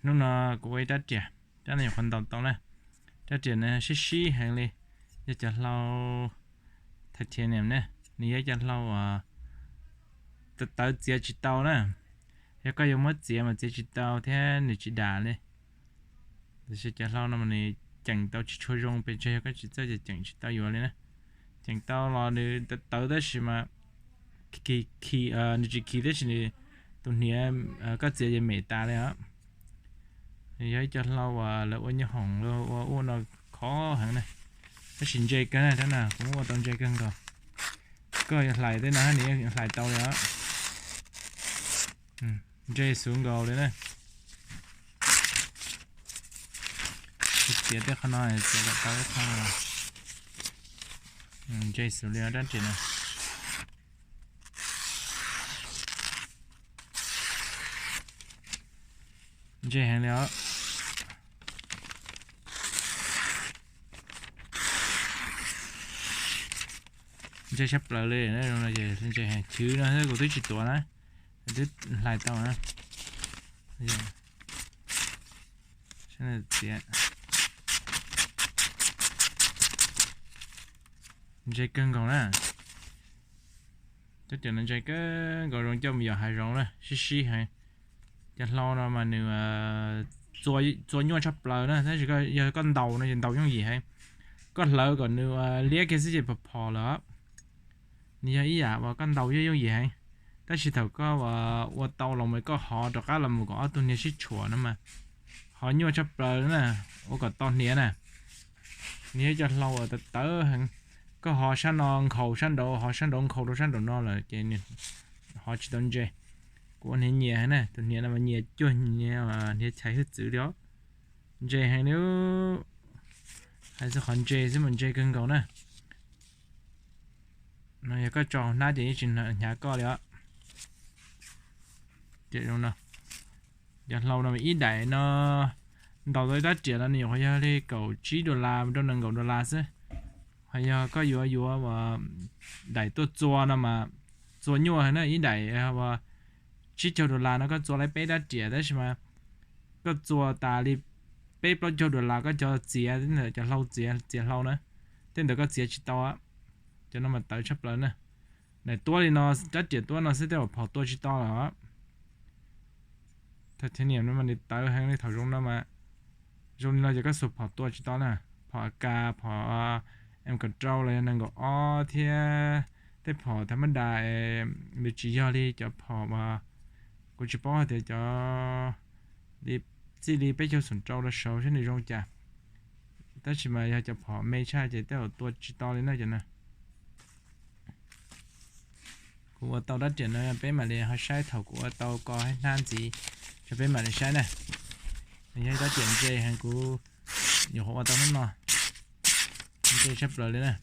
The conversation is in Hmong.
Hnub no kuv ua ib rab riam, rab no nyuam qhuav ntaus tau na. Rab riam no sib sib heev li, yog cov hlau titanium ne, nws yog ib cov hlau uas tawv txiav tsis tau na. Yog koj yuav muab txiav mas txiav tsis tau thiab nws tsis dam li. Tiam sis cov hlau no mas nws ceem tau tsis tshua zoo, pes tsawg yog koj tsis txawj ces ceem tsis tau yuav li na. Ceem tau los nws tawv tab sis mas khi, nws tsis khi tab sis nws tus hniav koj txiav ces mem tas li os. Nws yog ib co hlau uas lawv ua nyuj hoom ua ua no khov heev na. Tab sis ntse kawg na, rab no kuv muab ua tau ntse kawg nkaus. Koj yuav hlais tej no nws yeej hlais tau li os. Ntse xuv nkaus li na. Txiav tej qhov no txiav kom tau ib qho. Ntse xws li rab riam no. Ntse heev li os. Ntse tshaj plaws li, ntse heev, chwv no kuv twb tsis tuav na, twb hlais tau na. Ntse kawg nkaus na. Cov cam no ntse kawg nkaus, zoo coj mus yos hav zoov na, sib sib heev. Cov hlau no mas nws txua nyuaj tshaj plaws na, tab sis yog koj ntaus no ces ntaus yooj yim heev. Koj hlawv kom nws liab kiag xwb ces phom phom lawm. Nws yog ib yam uas koj ntaus yeej yooj yim heev, tab sis thaum koj ua tau los mus koj hov rov qab los mus kom ob tug hniav sib tshuam no mas hov nyuaj tshaj plaws na, ua kom tau hniav na. Nws yog cov hlau uas tawv tawv heev, koj hov sab no nkhaus sab nraud, hov sab nraud nkhaus rau sab nraum no lawm ces nws hov tsis tau ntse. Kuv ua hniav nyias heev na, tus hniav no mas nyias cuag hniav chais hwj txwv li os. Ntse heev li, hais txog qhov ntse xwb mas ntse kawg nkaus na. No yog koj tso hauv hnab ces yeej tsis hnyav koj li os. Cov hlau no ib daim no ntaus tau ib rab riam no nws nyuam qhuav yog li kaum tsib dollar rau nees nkaum dollar xwb. Ho yog koj yuav yuav daim tuaj txua no mas txua nyuaj heev na, ib daim tsib caug dollar no koj txua tau peb rab riam tab sis mas koj txua tas li peb plaub caug dollar koj cov txiav, cov hlau txiav, txiav hlau na, tej ntawd koj txiav tsis tau. Cov no mas tawv tshaj plaws na. Daim tuab li no, rab riam tuab no xwb tej zaum phom tua tsis tau lawm. Titanium no mas nws tawv heev li, thaum zoo no mas, zoo li no ces koj xuas phom tua tsis tau na. Phom A K, phom M kaum rau los yog nees nkaum ob thiab tej phom thav mab das, nws tsis yog li cov phom uas, kuv tsis paub hais tias cov li txij li peb caug xoom rau rau saud saib nws zoo cas. Tab sis mas yog cov phom me tshaj ces tej zaum tua tsis tau li na cov no. Kuv ua tau rab riam no peb mam li ho saib, thaum kuv ua tau ko hab hnab ntxiv rau peb mam li saib na. Nws yog ib rab riam ntse heev, kuv nyuam qhuav ua tau hnub no, ntse tshaj plaws li na.